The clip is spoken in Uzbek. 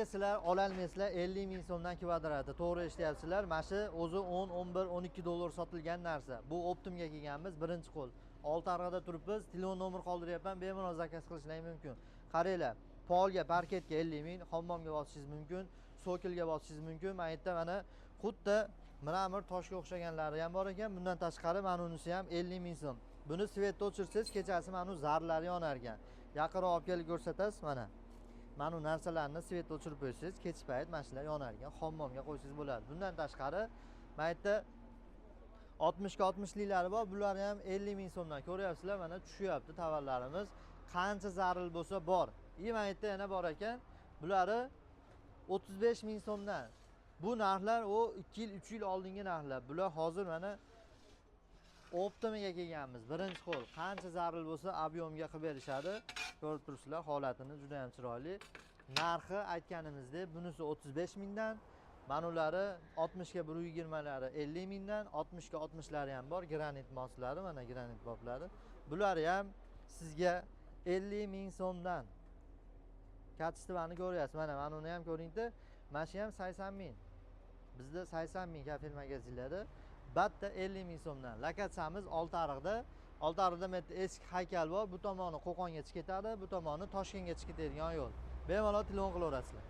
Sizlar ololmaysizlar 50 ming so'mdan kvadrati. To'g'ri eshityapsizlar. Mana shu o'zi 10, 11, 12 dollar sotilgan narsa. Bu optimga kelganmiz, birinchi qo'l. Oltiariqda turibmiz, telefon nomer qoldiryapman, bemalol zakaz qilishingiz mumkin. Qaranglar, polga, parketga 50 ming, hammomga bosishingiz mumkin, sokilga bosishingiz mumkin. Mana yerda mana xuddi mramor toshga o'xshaganlari ham bor ekan. Bundan tashqari mana unisi ham 50 ming so'm. Buni svetda o'chirsangiz kechasi mana u zarlari yonar ekan. Yaqinroq olib kelib ko'rsatasiz mana. Mana bu narsalarni svetda o'chirib qo'ysangiz, kech payt mana shular yonar ekan. Hammomga qo'ysangiz bo'ladi. Bundan tashqari mana yerda 60 ga 60 liklari bor. Bular ham 50 ming so'mdan. Ko'ryapsizlar, mana tushyapti tovarlarimiz. Qancha zaril bo'lsa bor. Mana yerda yana bor ekan. Bulari 35 ming so'mdan. Bu narxlar u 2 yil, 3 yil oldingi narxlar. Bular hozir mana optimiga kelganmiz. Birinchi qo'l. Qancha zaril bo'lsa ob'yomga qilib berishadi. Ko'rib turibsizlar, holatini juda ham chiroyli. Narxi aytganimizdek, bunisi 35 mingdan, mana ulari 60 ga 120 lari 50 mingdan, 60 ga 60 lari ham bor, granit moslari, mana granit boblari. Bulari ham sizga 50 ming so'mdan. Kачествоni ko'ryapsiz, mana uni ham ko'ringda, mana shu ham 80 ming. Bizda 80 ming kafel magazinlarda, batta 50 ming so'mdan. Lokatsiyamiz Oltiariqda. Oltiariqda bu yerda eski haykal bor, bu tomoni Qo'qonga chiqib ketadi, bu tomoni Toshkentga chiqib ketadigan yo'l. Bemalol telefon qilaverasizlar.